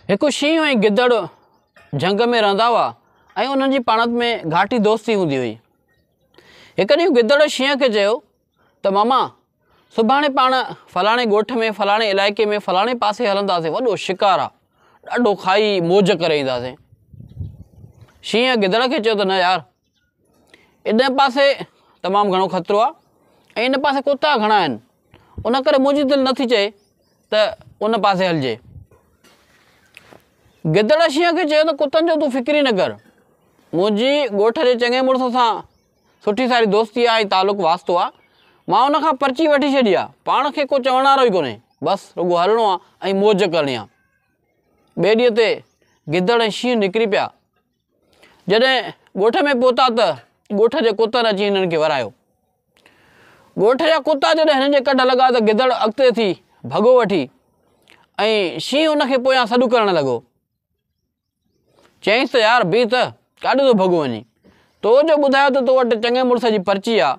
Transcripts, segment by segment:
هڪ شينهن ۽ گدڙ جهنگ ۾ رهندا هئا ۽ انهن جي پاڻ ۾ گهاٽي دوستي هوندي هئي. هڪ ڏينهن گدڙ شينهن کي چيو ته ماما سڀاڻي پاڻ فلاڻي ڳوٺ ۾ فلاڻي علائقي ۾ فلاڻي پاسي هلنداسين وڏو شڪار آ ڏاڍو کائي موج ڪري اينداسين. شينهن گدڙ کي چيو ته نه يار ان پاسي تمام گهڻو خطرو آ ۽ ان پاسي ڪتا گهڻا آهن ان ڪري منهنجي دل نٿي چئي ته ان پاسي هلجي. گدڙ شينهن کي چيو ته ڪتن جو تون فڪر ئي نه ڪر. منهنجي ڳوٺ جي چڱي مڙس سان سٺي ساري دوستي آ ۽ تعلق واسطو آ. مان ان کان پرچي وٺي ڇڏي آ. پاڻ کي ڪو چوڻ وارو ئي ڪونهي. بس رڳو هلڻو آ ۽ موج ڪرڻي آ. ٻئي ڏينهن تي گدڙ ۽ شينهن نڪري پيا. جڏهن ڳوٺ ۾ پهتا ته ڳوٺ جي ڪتن اچي هنن کي ورايو. ڳوٺ جا ڪتا جڏهن هنن جي ڪڍ لڳا ته گدڙ اڳتي ٿي ڀڳو وٺي ۽ شينهن ان کي پويان سڏ ڪرڻ لڳو. چيائينس ته يار بيهه ته ڪاڏي ٿو ڀڳو وڃين؟ تو جو ٻڌايو ته تو وٽ چڱي مڙس جي پرچي آ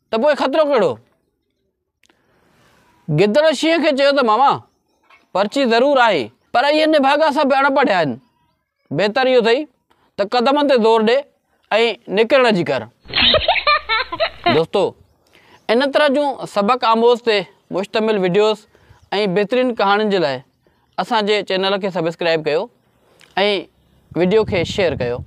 ته پوء خطرو ڪهڙو؟ گدڙ شينهن کي چيو ته ماما پرچي ضرور آهي پر اهي نڀاڳا سڀ اڻ پڙهيا آهن. بهتر اهو اٿئي ته قدمن تي زور ڏي ۽ نڪرڻ جي ڪر. دوستو ان طرح جون سبق آموز تي مشتمل وڊيوز ۽ بهترين ڪهاڻين جي لاء اسان جي چينل کي سبسڪرائب ڪيو ۽ وڊيو کي شيئر ڪيو.